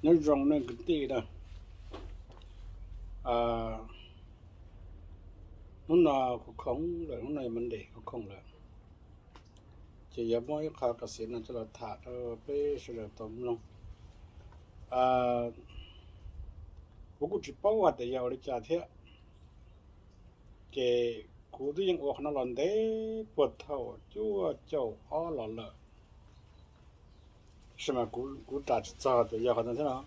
Nyob zoo nej kwv tij na. Hnub no kuv khoom lawm, hnub no yog Monday kuv khoom lawm, ces yog muab ib qho ka xiv no coj los tham rau peb sawv daws tau mloog. Kuv kuj tsis paub hais tias yog ua li cas thiab, ces kuv twb yeej ua qhov no los ntev puag thaum cuaj caum ob los lawm, tab sis mas kuv ras tsis txog tias yog qhov no thiab no,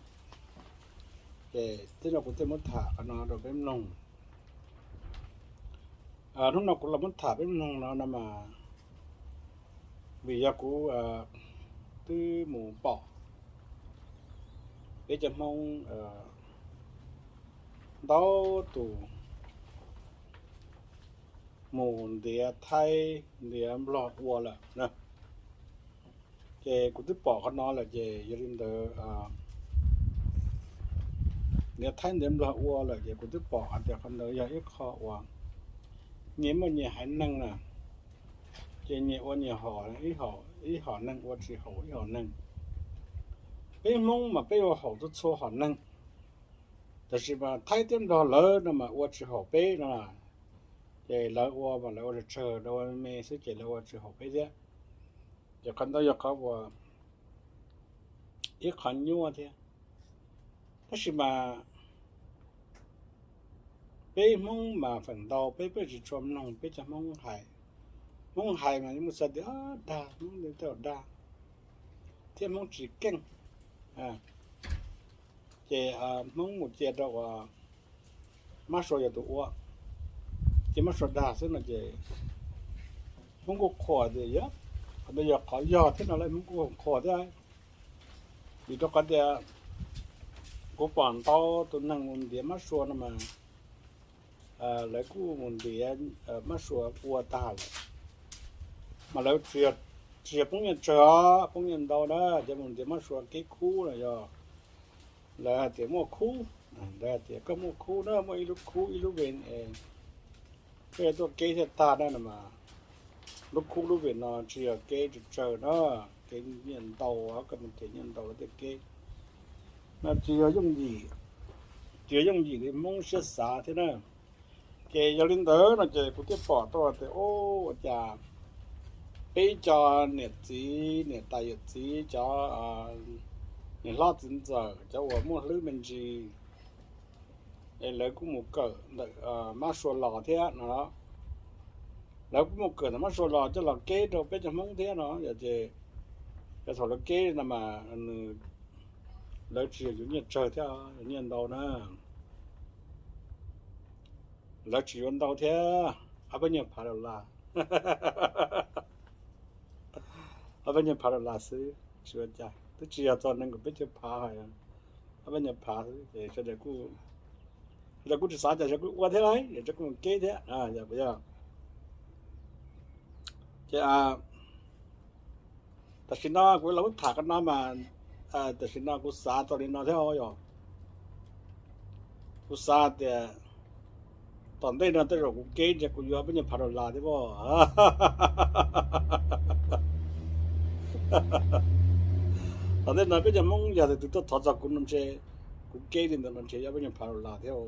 ces tej no kuv thiaj muab tham qhov no rau peb mloog. Hnub no kuv los muab tham peb mloog no no mas vim yog kuv twb mus pom peb cov Hmoob ntau tus mus ntiav Thaib ntiav Nplog ua lawm na. Ces kuv twb pom qhov no lawm ces yog li ntawd, ntiav Thaib ntiav Nplog ua lawm ces kuv twb pom hais tias qhov ntawd yog ib qho uas nyias muaj nyias haiv neeg na, ces nyias ua nyias hom, ib hom neeg ua tsis haum ib hom neeg. Peb Hmoob mas peb ua haum txhua txhua hom neeg, tab sis mas Thaib thiab Nplog lawv no mas ua tsis haum peb no, ces lawv ua mas lawv ua tsawg tsawg, lawv ua me me xwb ces lawv ua tsis haum peb thiab. Ces qhov ntawd yog qhov uas ib qho nyuaj thiab. Tab sis mas peb Hmoob mas feem ntau peb peb tsis tshua mloog peb cov Hmoob hais. Hmoob hais mas yeej muaj xav tias dag, Hmoob li tej dag, thiab Hmoob tsis keej. Ces Hmoob mus cia rau uas Mab Sua yog tus ua, ces Mab Sua dag xwb no ces Hmoob kuj qhuas tias yog, qhov ntawd yog qhov yog thiab no lawm Hmoob kuj qhuas thiab. Vim rau qhov tias kuv pom ntau tus neeg mus ntiav Mab Sua no mas lawv kuj mus ntiav Mab Sua ua tag lawm, mas lawv tsis yog poob nyiaj tsawg os, poob nyiaj ntau na, cov mus ntiav Mab Sua kev khub no yog lawv hais tias muaj khub, lawv hais tias koj muaj khub na, muaj ib lub khub ib lub ven es koj yuav tuaj kev thiaj tag na no mas lub khub lub ven no tsis yog kev tsawg tsawg na, kev nyiaj ntau, koj mus ntiav nyiaj ntau lawv thiaj kev. No tsis yog yooj yim, tsis yog yooj yim li Hmoob siab xav thiab na. Ces yog li ntawd no ces kuv thiaj pom tau tias ua cas peb cov niam txiv niam tais yawm txiv, cov niam hlob txiv ntxawm, cov uas muaj hlwb me ntsis, es lawv kuj mus kawm ntawm Mab Sua los thiab no. Lawv kuj mus kawm ntawm Mab Sua los coj los kev rau peb cov Hmoob thiab no. Yog ces yog thaum lawv kev no mas nws, lawv tsis yog yuav nyiaj tsawg thiab, yuav nyiaj ntau na. Lawv tsis yuav ntau thiab, ob peb nyuag phav dollar, ob peb nyuag phav dollar xwb, tsis ua cas, twb tsis yog txog nees nkaum peb caug phav, ob peb nyuag phav xwb ces sawv daws kuj tsis xav cas sawv kuj ua thiab lauj, ces sawv kuj mus kev thiab, yog puas yog? Ces tam sim no kuv los tham qhov no mas, tam sim no kuv xav tau li no thiab yog, kuv xav tias tom ntej no tej zaum kuv kev ntsia kuv yuav peb nyuag phav dollar thiab pob. Tom ntej no peb cov Hmoob yog tus twg tuaj thov txog kuv no ntshe kuv kev li ntawd no ntshe yuav peb nyuag phav dollar thiab.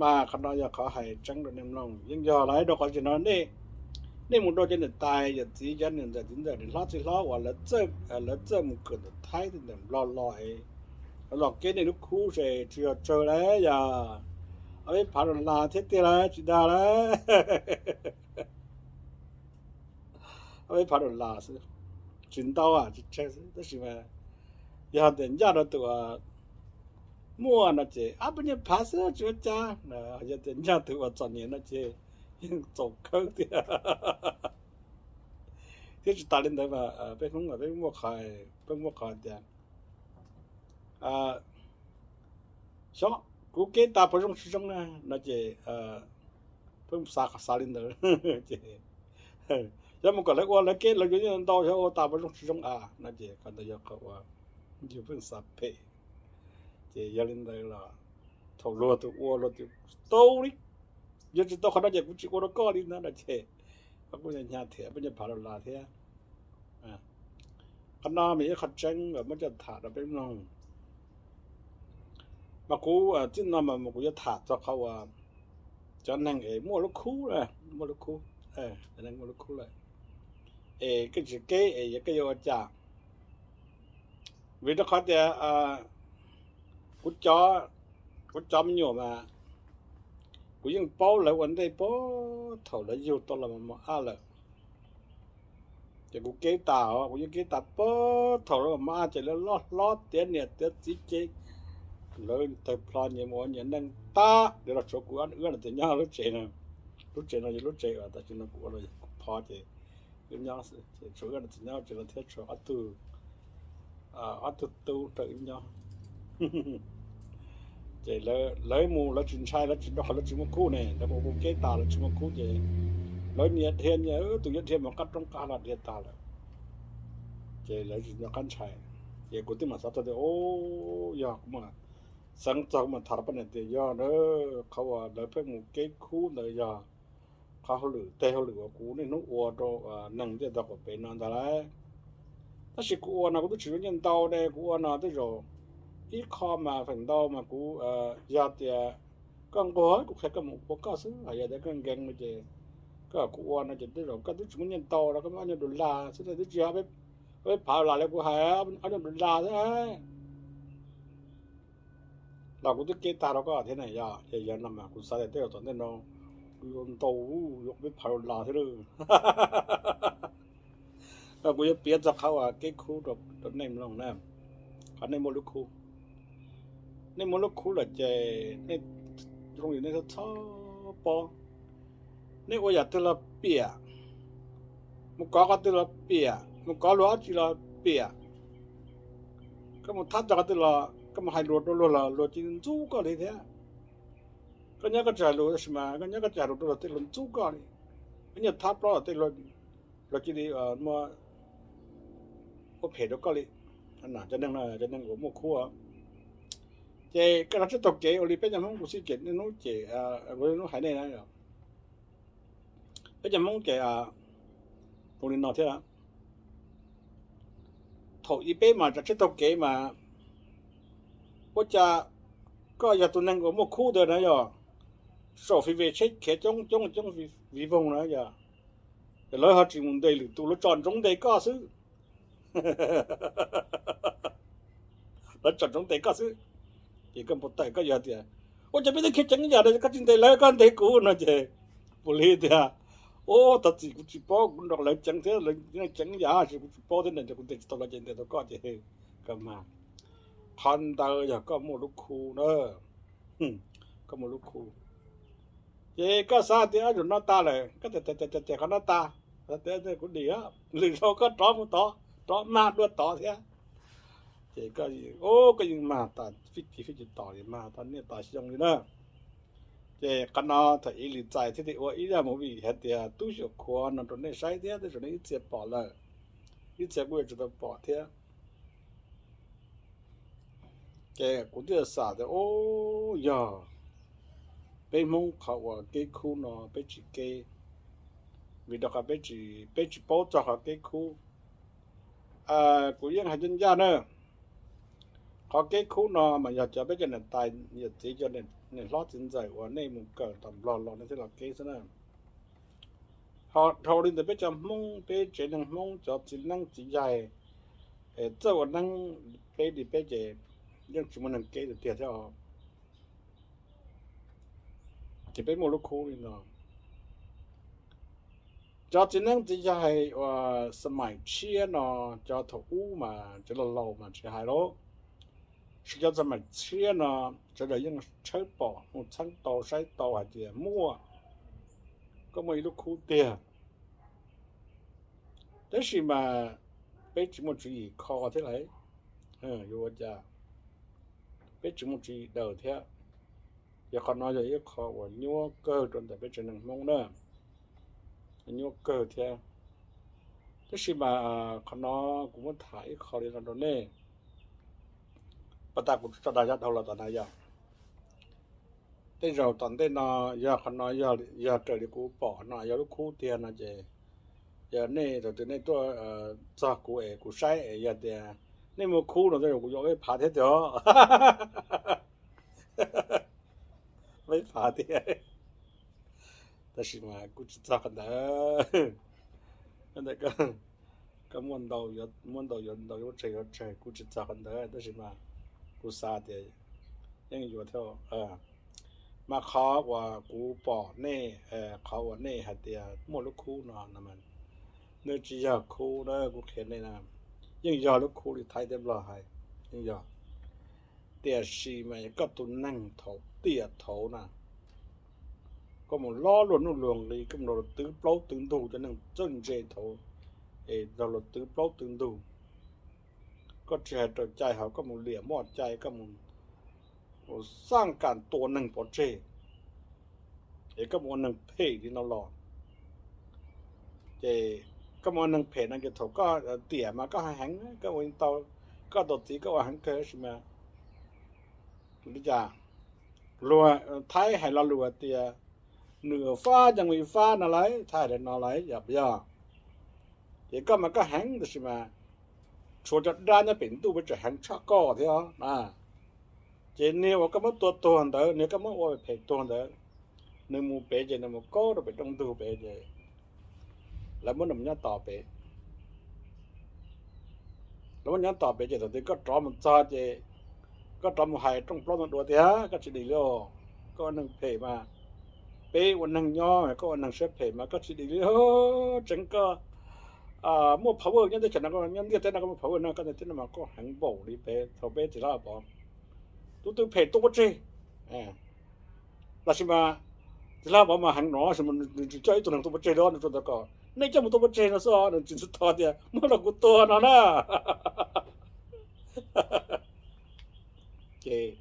Mas qhov no yog qhov hais tseeb rau nej mloog, yeej yog lawv rau qhov tseeb no, nej mus rau cov niam tais yawm txiv, cov niam ntxawm txiv ntxawm, niam hlob txiv hlob uas lawv txawj mus kawm ntawm Thaib ntawm Nplog los es lawv los kev nej lub khub ces tsis yog tsawg lawm, yog ob peb phav dollar thiab tiag lawm, tsis dag lawm. Ob peb phav dollar xwb, tsis ntau tsis tsawg xwb, tab sis mas yog tias ncaj rau tus muaj no ces ob peb nyuag phav xwb tsis ua cas, yog tias ncaj tus uas txom nyem no ces yeej txaus khawb tiag. Thiab tsis tas li ntawd mas peb Hmoob peb muaj qhov, peb muaj qhov tias xyov kuv kev tas puas zoo tsis zoo na no ces peb xav qhov xav li ntawd ces xyov mus kom lawv ua lawv kev lawv yuav ntau xyov ua tas puas zoo tsis zoo a no ces qhov ntawd yog qhov uas yus pheej xav phem. Ces yog li ntawd los thaum luag tus ua luag tus tau li, yuav tsis tau qhov no ces kuv tsis ua rau koj li ntawd no ces koj kuj hnyav thiab peb nyuag phav dollar thiab. Qhov no mas ib qho tseeb uas muab coj tham rau peb mloog. Mas kuv txij no mas kuv yuav tham txog qhov uas cov neeg es muaj lub khub, muaj lub khub, muaj lub khub lawm, es koj tsis keb es yog koj yuav ua cas? Vim rau qhov tias kuv, kuv cov me nyuam mas kuv yeej paub lawv ua ntej puag thaum lawv yug tau los mos mos ab lawm. Ces kuv keb tas os, kuv yeej keb tas puag thaum lawv mos mos ab ces lawv loj hlob tiav niam tiav txiv ces lawv tawg plho nyias mus ua nyias neej tag, los tshuav kuv wb lam tias nyob lub tsev no. Lub tsev no yog lub tsev uas tam sim no kuv ua los yog kuv phov ces wb nyob, tshuav wb lam tias nyob tsev no thiab tshuav ob tug, ob tug tub rau wb nyob. Ces lawv mus lawv tsis ntshai, lawv tsis, rau qhov lawv tsis muaj khub ne, lawv mus kuv keb tas lawv tsis muaj khub ces lawv nyias dhia nyias, tus yuav dhia mus qab roob qab los dhia tas lawm. Ces lawv tsis nco qab ntshai. Ces kuv twb mam xav txog tias, o, yog kuv mam xeev txog kuv mam tham rau poj niam tias yog na, qhov uas lawv pheej mus keb khub ntawd yog qhov hauj lwm, tej hauj lwm uas kuv niaj hnub ua rau neeg ntiaj teb qaum pem no ntag lauj. Tab sis kuv ua no kuv twb tsis yuav nyiaj ntau ne, kuv ua no tej zaum ib qho mas feem ntau mas kuv, yog tias koj nquag kuv qhia koj mus ua koj xwb, hos yog tias koj nkees no ces koj kuv ua no ces tej zaum koj twb tsis muaj nyiaj ntau rau koj muaj ob nyuag dollar xwb, twb tsis yog ob peb phav dollar li kuv hais, ob nyuag dollar xwb. Los kuv twb keb tag rau koj thiab na yog, ces yog no mas kuv xav tias tej zaum tom ntej no kuv yuav ntau, yuav ob peb phav dollar thiab lauj. Los kuv yuav piav txog qhov uas keb khub rau nej mloog na. Qhov nej muaj lub khub, nej muaj lub khub lawm ces nej, zoo li nej txhob paub, nej ua yam twg los piam, mus kov qhov twg los piam, mus kov luag dab tsi los piam, koj mus thab txog qhov twg los koj mus hais lus rau luag los luag cia li ntxub koj li thiab. Koj nyob koj tsis hais lus tab sis mas koj nyob koj tsis hais lus rau luag tej luag ntxub koj li. Koj nyob thab plaub los tej luag cia li muaj ua phem rau koj li. Cov neeg no cov neeg uas muaj khub. Ces koj tsav tsheb taug kev ua li peb cov Hmoob kuv xij ces niaj hnub ces, kuv niaj hnub hais nej na, peb cov Hmoob ces zoo li no thiab. Thaum ub peb mas tsav tsheb taug kev mas ua cas koj yog tus neeg uas muaj khub ntawd na yog, saum freeway tsheb khiav coob coob coob vij voog na yog, ces lawv ho tsis mus ntes lwm tus, lawv tsom ntsoov ntes koj xwb. Lawv tsom ntsoov ntes koj xwb. Ces koj npau taws koj yuav tias, ua cas peb twb khiav ceev yam no koj tsis ntes lawv koj ntes kuv no ces puav leej tias, ua thov txim kuv tsis paub, kuv nrog lawv ceev thiab lawv ceev yam ces kuv tsis paub thiab ntag, kuv ntes tsis tau lawv ces ntes tau koj ces koj mag. Qhov ntawd yog koj muaj lub khub na, koj muaj lub khub. Ces koj xav tias ob zaug no tas lawm koj tias tias qhov no tas, kuv dim, lwm zaug koj rov mus tod, rov mag dua tod thiab. Ces koj yeej mag tas fij cis fij cis tom li, mag tas niaj tas xyoo li na. Ces qhov no thaum ub Lis Xais thiaj li ua ib zaj movie hais tias Tub Xyuam Khuav no rau nej saib thiab, tej zaum nej ib txhia pom lawm, ib txhia kuj yuav tsum tau pom thiab. Ces kuv thiaj xav tias, o, yog peb Hmoob qhov uas keb khub no peb tsis keb, vim rau qhov peb tsis paub txog qhov keb khub. Kuv yeej hais ncaj ncaj na, qhov keb khub no mas yog cov peb cov niam tais yawm txiv, cov niam hlob txiv ntxawm uas nej mus kawm tom Nplog los nej thiaj los keb xwb na. Ho dhau li ntawd peb cov Hmoob, peb tsev neeg Hmoob cov txiv neeb txiv yaig, txawj ua neeb, peb li peb ces yeej tsis muaj neeg keb tiag tiag thiab os. Ces peb muaj lub khub li no. Cov txiv neeb txiv yaig uas xab maim tshiab no, cov thaum ub mas cov laus laus mas tsis hais lauj, tab sis cov xab maim tshiab no sawv daws yeej tshawb pom mus txheeb tau saib tau hais tias muaj, koj muaj ib lub khub tiag. Tab sis mas peb tsis muaj tswv yim kho thiab lauj, yuav ua cas, peb tsis muaj tswv yim daws thiab. Ces qhov no yog ib qho uas nyuaj kawg rau ntawm peb tsev neeg Hmoob na, nyuaj kawg thiab. Tab sis mas qhov no kuv muab tham ib qho li no rau nej, pas tas kuv tso dag zaj dhau los tom no yog, tej zaum tom ntej no yog qhov no, yog raws li kuv pom no yog lub khub tiag no ces Yog nej thaum twg nej tuaj txog kuv es kuv saib es yog tias nej muaj khub no tej zaum kuv yuav peb phav thiab tiag. Peb phav tiag. Tab sis mas kuj tsis txog qhov ntawd. Koj muaj ntau yuav ntau, yuav tsawg yuav tsawg, kuj tsis txog qhov ntawd, tab sis mas kuv xav tias yeej yuav thiab. Mas qhov uas kuv pom nej, qhov uas nej hais tias muaj lub khub no, nws tsis yog khub na, kuv qhia nej na, yeej yog lub khub li Thaib thiab Nplog hais, yeej yog. Tiam sis mas koj tus neeg thaum tiam thaud na, koj mus lov luag nuj luag nqi, koj mus rau luag twv plaub twv ntug, cov neeg txawj ntse thaud es rau luag twv plaub twv ntug. Koj tsis hais raws cai, ho koj mus liam muaj cai, koj mus xaj kam tua neeg pov tseg, es koj mus ua neeg phem li no los, ces koj mus ua neeg phem no ces thaum koj tiam mas koj heev heev, koj ua tau, koj tau txiv koj ua heev kawg, tab sis mas li cas luag Thaib hais lo lus hais tias nws fab yeej li fab no lauj, Thaib hais li no lauj, yog puas yog? Ces koj mas koj heev, tab sis mas tshuav cov dab nyob pem ntuj peb tseem heev tshaj koj thiab na. Ces niag uas koj muab tua tuag ntawd, niag koj muab ua phem tuag ntawd, nws mus pem ces nws mus kaub rau pem rooj ntug pem ces lawv muab nws mus nyob tos pem. Lawv muab nyob tos pem ces thaum twg koj rov mus txog ces koj rov mus hais rooj plaub ntug dua tiag, koj tsis dim li os. Koj ua neeg phem mas, peb ua neeg nyob, koj ua neeg siab phem mas koj tsis dim li. Tseev koj muaj power nyob teb chaws no, nyob ntiaj teb no koj muaj power no, koj ntiaj teb no mas koj heev npaum li peb thaum peb txiv hlob Pov, tus twg phem tua pov tseg. Tab sis mas txiv hlob Pov mas heev no, nws tsis coj ib tug neeg tua pov tseg li, nws tsuas ntawd kom nej coj mus tua pov tseg no xwb, nws tsis txhais tau tias muab los kuv tua no na. Ces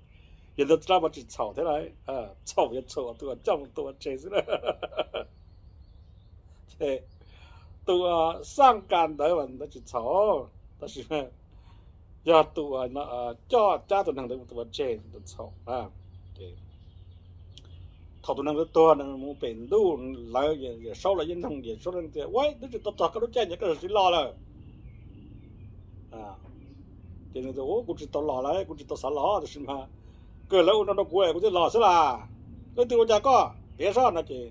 yog ntawd txiv hlob Pov tsis txhaum thiab lauj, txhaum yog txhaum tus uas coj mus tua pov tseg xwb na. Ces tus xaj kam ntawd mas ntawd tsis txhaum, tab sis yog tus coj cab tus neeg ntawd mus tua pov tseg tus txhaum. Thaum tus neeg ntawd tuag, nws mus pem ntuj, lawv Yawm Saub los yeej nug Yawm Saub tias, ua twb tsis tau txog koj lub caij nyoog koj siv los lawm. Ces nws tias, kuv tsis tau los lawm, kuv tsis tau xav los, tab sis mas kawg lawv ua no rau kuv es kuv thiaj los xwb las. Leej twg ua cas koj piav soj no ces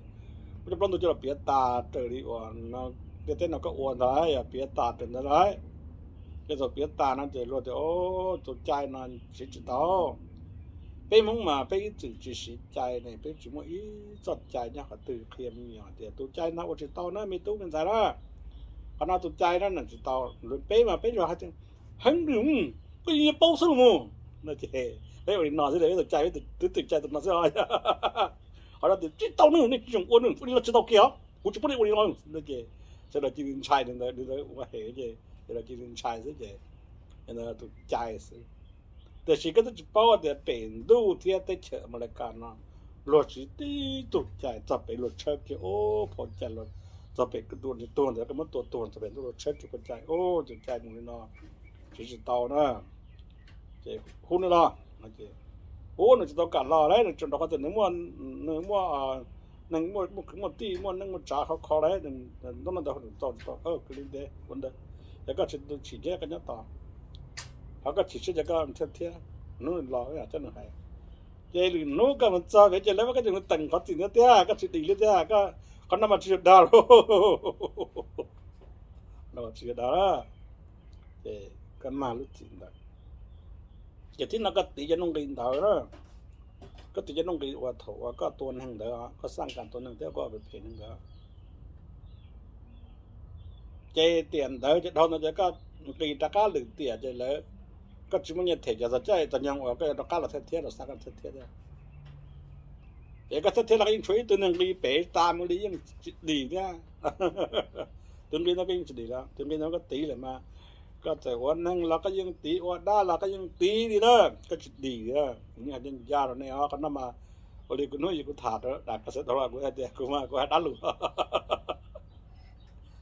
muab cov plaub ntug coj los piav tas raws li uas ntiaj teb no koj ua ntawd, yog piav tas raws ntawd lauj. Ces thaum piav tas no ces luag tias, tus cai no siv tsis tau. Peb Hmoob mas peb ib txwm tsis siv cai ne, peb tsis muaj ib txoj cai nyob qhov twg qhia me nyuam tias tus cai no ua tsis tau na me tub me ntxhais na. Qhov no tus cai no tsis tau. Peb mas peb los hais tias, heev li, koj yeej paub xwb los mus no ces peb ua li no xwb, peb tus cai, peb twv tus cai tus no xwb. Qhov no tias tsis tau ne, nej tsis txhob ua ne, ua li no tsis tau kiag os, kuv tsis pub nej ua li no no ces sawv daws cia li ntshai li ntawd, li ntawd ua hem ces sawv daws cia li ntshai xwb ces tus cai xwb. Tiam sis koj twb tsis paub tias pem ntuj thiab teb chaws Amelikas no luag siv tib tug cai, txog pem luag tshawb kiag ub phau cai, txog pem tus tuag ntawd koj muab tua tuag, txog pem ntuj luag tshawb kiag phau cai, ub tus cai mus li no siv tsis tau na. Ces hu nws los, ub nws tsis tau kam los lauj, nws tseem rau qhov tias nws muaj, nws muaj, nws muaj kwv muaj tij, muaj neej muaj tsav khov kho lauj, nws nto no ntawd nws tau tsis tau, kawg li ntev ua ntawd. Yog koj tsis tu chim thiab koj nyob tos, ho koj chim siab ces koj thiaj thiab, hnub nws los coj nws hais. Ces lwm hnub koj mus txog pem ces lawv muab koj coj mus teem qhov txim ntawd tiag, koj tsis dim li tiag, qhov no mas tsis yog dag lauj. No tsis yog dag. Ces koj mag lub txim ntawd. Ces thib no koj tiv cov nuj nqi ntawd na, koj tiv cov nuj nqi uas thaum uas koj tua neeg ntawd, koj xaj kam tua neeg thiab koj phem neeg ntawd. Ces tiam ntawd ces dhau ntawd ces koj nqis rov qab lwm tiam ces lawv, koj tsis muaj nyiaj them ces txog caij txog nyoog uas koj yuav rov qab los thiab thiab los xav koj thiab thiab. Ces koj thiab thiab los koj yeej tshuav ib tug neeg nqis pem tas mus li yeej tsis dim thiab. Tus nqi no koj yeej tsis dim lawm, tus nqi no koj tiv lawm mas koj txawm ua neeg los koj yeej tiv, ua dab los koj yeej tiv li na, koj tsis dim li. Kuv yeej hais ncaj ncaj rau nej os, qhov no mas ua li kuv hnub ib kuv tham rau daim ka xev dhau los kuv hais tias kuv mas kuv hais dab lus,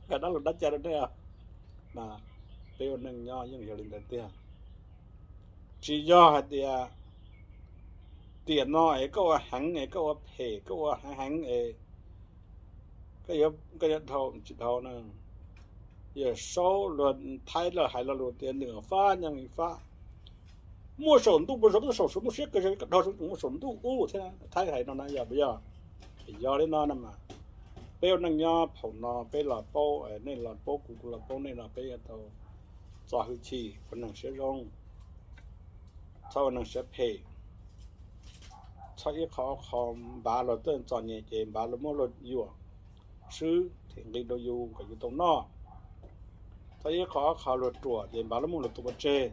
hais dab lus dab cai rau nej os. Mas peb ua neej nyob yeej yog li ntawd tiag. Tsis yog hais tias tiam no es koj ua heev es koj ua phem koj ua heev heev es koj yuav dhau tsis dhau na. Yawm Saub luag Thaib lawv hais lo lus tias nws fab nyeej fab, muaj saum ntuj puas saum ntuj, saum saum ntuj siab kawg, saum ntuj muaj saum ntuj ub thiab. Thaib hais no na yog puas yog? Yog li no no mas, peb ua neej nyob phaum no peb los paub, nej los paub kuv, kuv los paub nej no, peb yuav tau txo hwj chim, ua neeg siab zoo, txhob ua neeg siab phem. Txhob ib qho ob qho, npav luag tuaj txom nyem ces npav luag muab luag yuam swb them nqi rau yus kom yus tau noj. Txhob ib qho ob qho luag ruam ces npav luag muab luag tua pov tseg.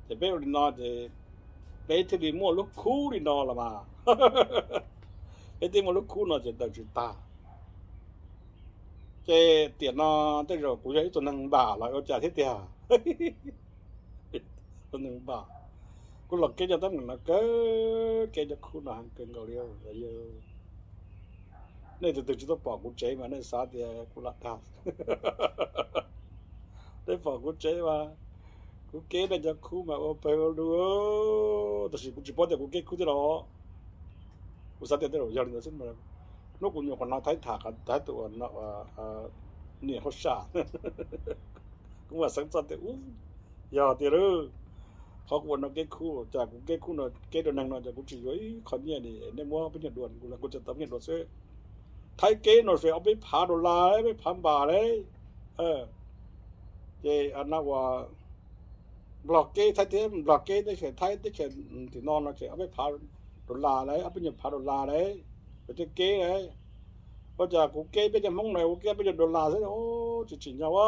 Ces peb ua li no ces peb thiaj li muaj lub khub li no los mas. Peb thiaj muaj lub khub no ces daws tsis tag. Ces tiam no tej zaum kuv yog ib tug neeg npam los ua cas thiab tiag. Tus neeg npam, kuv los kev cov teeb meem no kawg, kev cov khub no heev kawg nkaus li. Nej tus twg tsis tau pom kuv tsev mas nej xav tias kuv lam dag. Nej pom kuv tsev mas kuv kev nej cov khub mas ua pawg ua lug, tab sis kuv tsis paub tias kuv kev khub thiab los. Kuv xav tias tej zaum yog li ntawd xwb. Hnub kuv nyuam qhuav hnov Thaib tham, Thaib tus niam hauj sam, kuv mam xeev txog tias ub, yog tiag lauj. Qhov kuv ua no kev khub, cas kuv kev khub no kev rau neeg no ces kuv tsis yuav ib qho nyiaj li, nej muab peb nyuag dua, kuv los kuv tseem tau peb nyuag dua xwb. Thaib kev no ces ob peb phav dollar, ob peb phav npam li. Ces no ua Nplog kev, Thaib teb, Nplog kev teb chaws, Thaib teb chaws tim no no ces ob peb phav dollar li, ob peb nyuag phav dollar li. Kuv tej kev, ua cas kuv kev peb cov Hmoob no kuv kev peb nyuag dollar xwb, tsis tsim nyog a.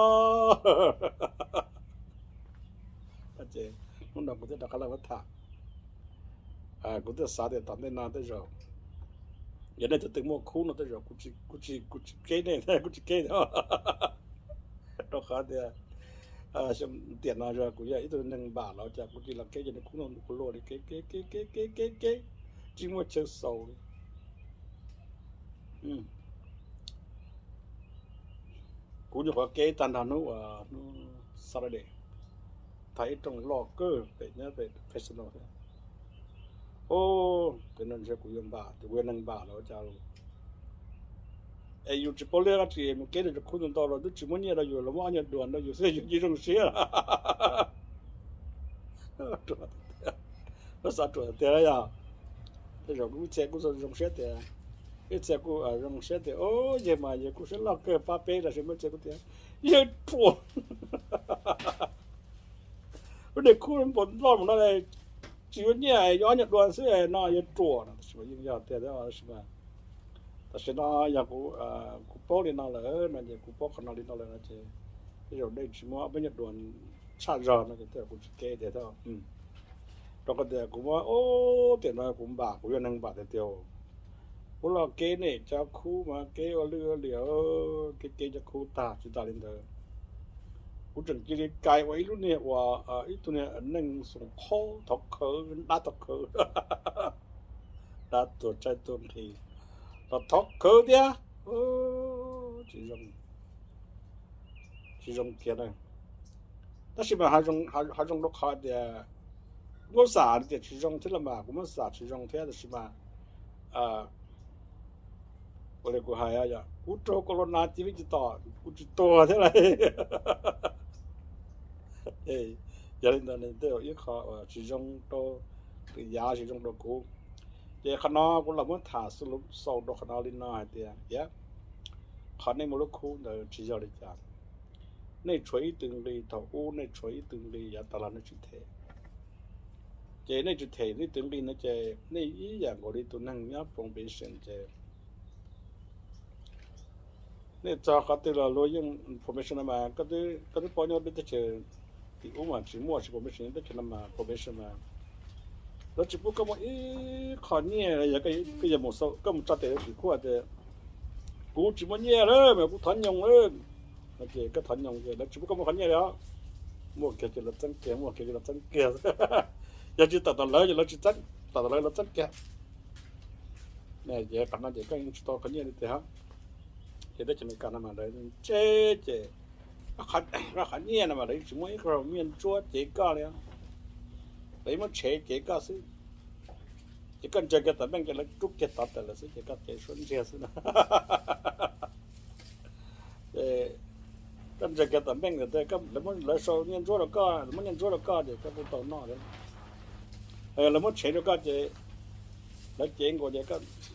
Hnub no kuv thiaj rov qab los muab tham. Kuv thiaj xav tias tom ntej no tej zaum yog nej tus twg muaj khub no tej zaum kuv tsis kev nej, kuv tsis kev thiab. Rau qhov tias tiam no yog kuv yog ib tug neeg npam los cas kuv cia li los kev cov niag khub no kuv luaj li, kev kev kev kev kev kev kev, tsis muaj chaw xaus li. Kuv nyuam qhuav kev tag nrho hnub, hnub Saturday, tham ib rooj loj kawg pem nyob pem Fresno thiab. Pem no ntshe kuv yuav npam, kuv yog neeg npam los ua cas los. Es yus tsis paub liab dab tsi mus kev rau cov khub ntau ntau los twb tsis muab nyiaj rau yus, los muab ob nyuag duas rau yus xwb yus cia zoo siab. Xav ruam tiag yog. Tej zaum kuv ib txhia kuj zoo siab tias, ib txhia kuj zoo siab tias, o, yawg mas yawg kuj siab loj kawg pab peb los sis muaj txhia kuj tias, yawg ruam. Lub niag khub npaum loj mus no tsis yuav nyiaj, yuav ob nyuag dua xwb no yawg ruam no, tab sis mas yeej yog tiag tab sis mas tam sim no yog kuv paub li no lawm no ces kuv paub qhov no li no lawm no ces tej zaum nej tsis muab ob peb nyuag dua tshaj zog no ces tej zaum kuv tsis kev tiag thiab. Rau qhov tias kuv muab, o, tiam no kuv npam, kuv yog neeg npam tiag tiag. Kuv los kev nej cov khub mas kev ua lwj ua liam, kev kev cov khub tag tsis tas li ntawd. Kuv tseem cia li kais ua ib lub niag uas ib tug niag neeg xoom qhaub thov khawv, dab thov khawv, dab tuag tsaib tuag nqhis los thov khawv thiab. Tsis zoo, tsis zoo kiag na. Tab sis mas ho zoo rau qhov tias kuv muab xam tias tsis zoo thiab los mas kuv muab xam tsis zoo thiab tab sis mas ua li kuv hais, kuv raug corona ci vij ci tom kuv tsis tuag thiab lauj. Yog li ntawd nws tej zaum ib qho uas tsis zoo rau lwm yav, tsis zoo rau kuv. Ces qhov no kuv los muab tham xaus rau qhov no li no hais tias, qhov nej muaj lub khub ntawd tsis yog li cas. Nej tshuav ib tw nqi thaum ub, nej tshuav ib tw nqi yav tas los nej tsis them. Ces nej tsis them nej tw nqi no ces nej ib yam nkaus li tus neeg nyob probation ces nej txog qhov twg los luag yeej probation no mas koj twb paub nyob peb teb chaws tim ub mas tsis muaj tsis probation, teb chaws no mas probation mas lawv tsis pub koj muaj ib qho nyiaj. Yog koj mus tso tes tim kuaj tias kuv tsis muaj nyiaj lawm mas kuv thov nyoog lawm no ces koj thov nyoog ces lawv tsis pub koj muaj qhov nyiaj li os. Muaj kiag ces lawv txeeb kiag, muaj kiag ces lawv txeeb kiag. Yog tsis tawm tom lawv ces lawv tsis txeeb, tawm tom lawv lawv txeeb kiag. Ces qhov no ces koj yeej tsis tau qhov nyiaj li tiag. Ces teb chaws Amelikas no mas lawv ntseb ces qhov nyiaj no mas lawv yeej tsis muaj ib qho nyiaj ntsuab cev koj li. Lawv yeej muab tshev cev koj xwb. Ces koj ntsia kiag tom meej ces lawv rub kiag tod tawm lawm xwb ces koj cev suab ntsiag xwb na. Ces Ntses kiag tom npeej, lawv muab, lawv sau nyiaj ntsuab rau koj, lawv muab nyiaj ntsuab rau koj ces koj kuj tau noj thiab. Lawv muab tshev rau koj ces lawv cev nkaus ces,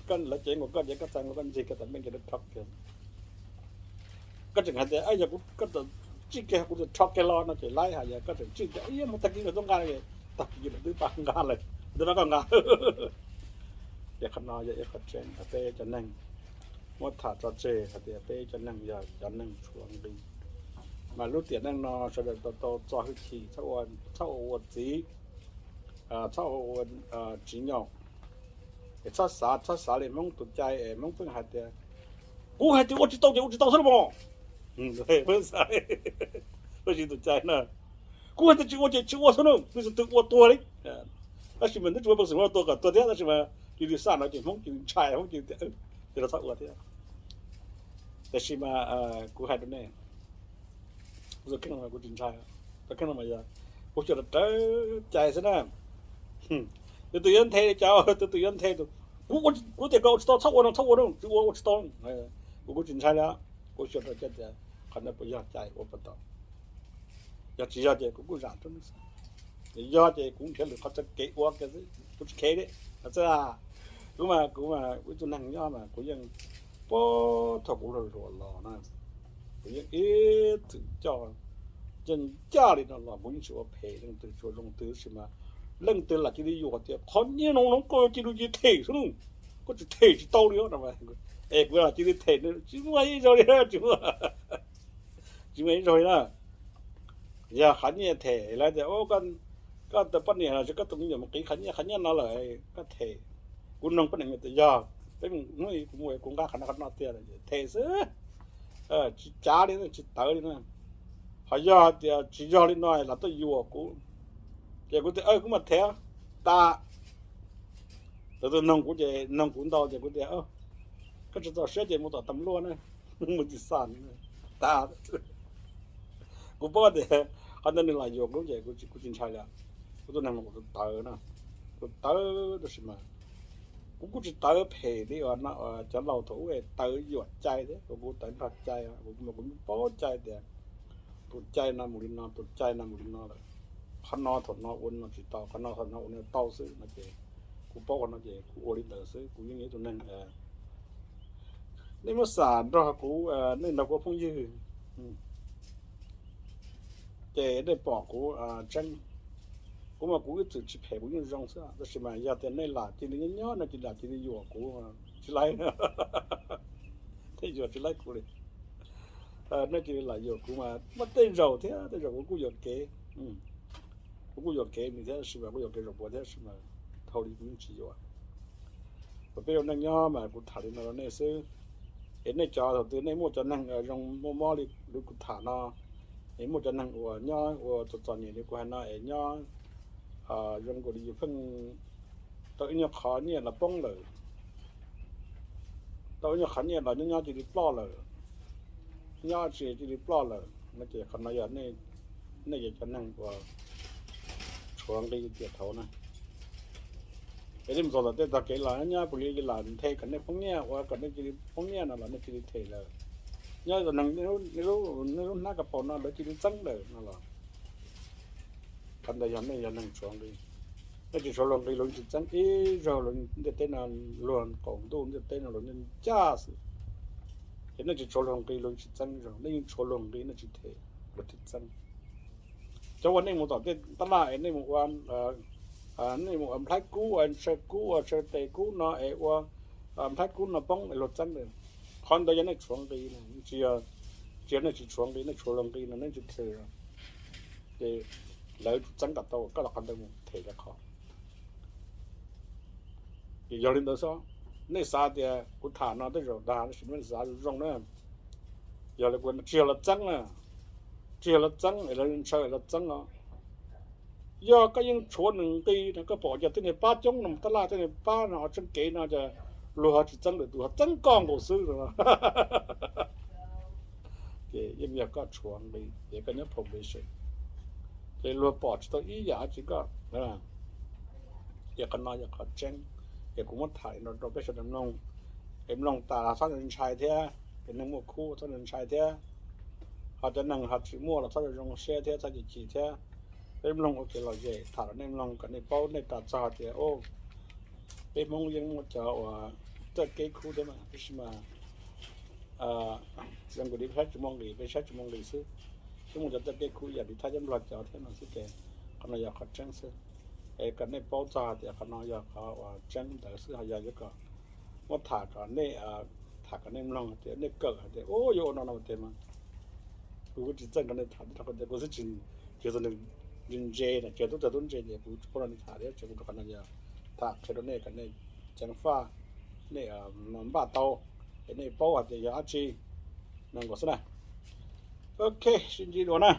lawv cev nkaus koj ces koj txais nkaus koj ntsig kiag tom npeej ces lawv rho kiag. Koj tseem hais tias yog koj txawm tsij kiag kuv txawm rho kiag los no ces laib, hais yog koj tseem tsij tias ib mus tag kis lawv tuaj nqa, tag kis lawv twb pab nqa lawm, twb pab koj nqa. Ces qhov no yog ib qho tseeb, peb cov neeg muab tham tso tseg hais tias peb cov neeg yog cov neeg tshuav nqi. Mas lub tiam neej no sawv daws tau tau txo hwj chim, txhob ua ua txiv, txhob ua ua tsis nyaum. Es txhob xav, txhob xav li Hmoob tus cai es Hmoob pheej hais tias, kuv hais tias ua tsis tau ces ua tsis tau xwb los mas. Pheej xav li tus cai na, kuv hais tias tsis ua ces tsis ua xwb na, twb tsis twg ua tuag li. Tab sis mas twb tsis muaj peev xwm ua tuag kom tuag thiab, tab sis mas cia li xaj no ces Hmoob cia li ntshai, Hmoob cia li tias, ces los txhob ua thiab. Tab sis mas kuv hais rau nej, kuv tsis ntshai, kuv xyuas rawv cai xwb na. Tus twg yuav nthe li cas, tus twg yuav nthe tus, kuv tias koj ua tsis tau txhob ua no, txhob ua no, tsis ua ua tsis tau. Kuv kuj tsis ntshai li, kuv xyuas rawv cai tias qhov no puas yog cai ua puas tau. Yog tsis yog ces kuv kuj zam rau nej xwb. Yog ces kuv nrhiav lwm qhov txoj kev ua kiag xwb, kuv tsis khev li. Txawm kuv mas kuv mas ib tug neeg nyob mas kuv yeej, puag thaum kuv hluas hluas los na, kuv yeej ib txwm coj, yeej ncaj li no los kuv yeej tsis ua phem leej twg tsuas zoo twg, tab sis mas leej twg lam cia li yuam tias qhov nyiaj no no koj cia li them xwb, koj tsis them tsis tau li no. Es kuv lam cia li them, tsis muaj ib zaug li, tsis muaj, tsis muaj ib zaug li na. Yog qhov nyiaj them lawv tias koj tus poj niam los sis koj tus me nyuam mus qiv qhov nyiaj, qhov nyiaj no lawm, koj them. Kuv noog poj niam tias yog peb mus hnub kuv mus kuv nqa qhov no qhov no tiag, them xwb, tsis cav li, tsis tawv li na. Ho yog tias tsis yog li no los tuaj yuam kuv, ces kuv tias kuv mam them tas. Tus twg noog kuv ces noog kuv ntau ces kuv tias koj tsis txaus siab ces mus tom tas luaj na, mus tim xas tas. Kuv paub tias qhov ntawd nws lam yuam kuv ces kuv tsis ntshai li. Kuv tus neeg no kuv tus tawv na, kuv tawv tab sis mas kuv kuj tsis tawv phem li cov laus thaum ub tawv yuam cai thiab, kuv tawv nrog cai, kuv paub cai tias tus cai no mus li no, tus cai no mus li no lawm. Qhov no thaum no ua no tsis tau, qhov no thaum no ua no tau xwb no ces kuv paub qhov no ces kuv ua li ntawd xwb. Kuv yeej yog ib tug neeg, nej muab xam nrog kuv, nej nrog kuv phooj ywg ces nej pom kuv tseeb. Kuv mas kuv ib txwm tsis phem, kuv yeej zoo xwb, tab sis mas yog tias nej lam cia li nyob nyob, nej cia li lam cia li yuam kuv, tsis laib, nej yuam tsis laib kuv li. Nej cia li lam yuam kuv mas muaj tej zaum thiab, tej zaum kuv kuj yuam kev, kuv kuj yuam kev nws thiab, tab sis mas kuj yuam kev zaum puav thiab, tab sis mas thaum li kuv yeej tsis yuam. Peb ua neej nyob mas kuv tham li no rau nej xwb. Es nej cov thaum twg nej muaj cov neeg zoo muaj mob li kuv tham no, es muaj cov neeg uas nyob ua txom txom nyem li kuv hais no es nyob zoo nkaus li yus pheej tau ib nyuag qhov nyiaj los poob lawm, tau ib nyuag qhov nyiaj los nyob nyob cia li ploj lawm, nyob tsis cia li ploj lawm no ces qhov no yog nej yog cov neeg uas tshuav nqi tiam thaud na. Es nej mus txog tom tej tog kev los nyob puas li lam nthe kom nej poob nyiaj, ua kom nej cia li poob nyiaj no los nej cia li them lawm. Nyob nej lub hnab kas paus no lawv cia li txeeb lawm no los, qhov ntawd yog nej yog neeg tshuav nqi. Nej tsis tshuav luag nqi luag yeej tsis txeeb ib zaug, luag ntiaj teb no, luag qaum ntuj ntiaj teb no luag yeej ncaj xwb. Ces nej tsis tshuav luag nqi luag yeej tsis txeeb ib zaug, nej yeej tshuav luag nqi nej tsis them, luag thiaj txeeb. Cov uas nej mus tom tej tab laj es nej mus ua, nej mus ua nplhaib kub, ua ntshaw kub, ua ntshaw tes kub no es ua nplhaib kub no poob es luag txeeb lawm. Qhov ntawd yog nej tshuav nqi, tsis yog, tsis yog nej tsis tshuav nqi, nej tshuav luag nqi no nej tsis them, ces lawv tsis txeeb kom tau koj los qhov ntawd mus them cov qhov. Ces yog li ntawd xwb, nej xav tias kuv tham no tej zaum dag, tab sis nej xav zoo zoo na. Yog li kuv tsis yog los txeeb na, tsis yog los txeeb es lawv ntshaw es los txeeb os. Yog koj yeej tshuav nws nqi no, koj pom cov tej niag pab coob no, tab laj tej niag pab no, tseeb kev no ces luag ho tsis txeeb lwm tus, ho txeeb koj nkaus xwb. Ces yeej yog koj tshuav nqi ces koj nyob probation, ces luag pom tsis tau ib yam dab tsi koj. Ces qhov no yog qhov tseeb, ces kuv muab tham li no rau peb sawv daws mloog. Es mloog tas txhob ntshai thiab, es neeg muaj khub txhob ntshai thiab. Cov neeg ho tsis muaj los txhob zoo zoo siab thiab txhob chim chim thiab. Peb mloog ua kev lom zem tham rau nej mloog kom nej paub nej ras txog tias peb Hmoob yeej muaj cov uas txawj kev khub thiab mas, tab sis mas zoo nkaus li peb saib tsis muaj nqis, peb saib tsis muaj nqis xwb. Yeej muaj cov txawj kev khub ib yam li Thaib thiab Nplog cov thiab no xwb ces qhov no yog qhov tseeb xwb. Es kom nej paub txog hais tias qhov no yog qhov uas tseeb ntawd xwb, ho yog yuav kom muab tham kom nej, tham kom nej mloog hais tias nej kawm hais tias ua yuav ua no no tias mas kuv kuj tsis txawj nrog nej tham, kuv xwb tsis, tsis txawj nws ntse ntse na, tsis tub txawj tub ntse ces kuv tsis paub nrog nej tham thiab, ces kuv rau qhov no yog tham qhia rau nej kom nej ceev faj, nej npaj tau, es nej paub hais tias yog dab tsi no nkaus xwb na. Ok, sib ntsib dua na.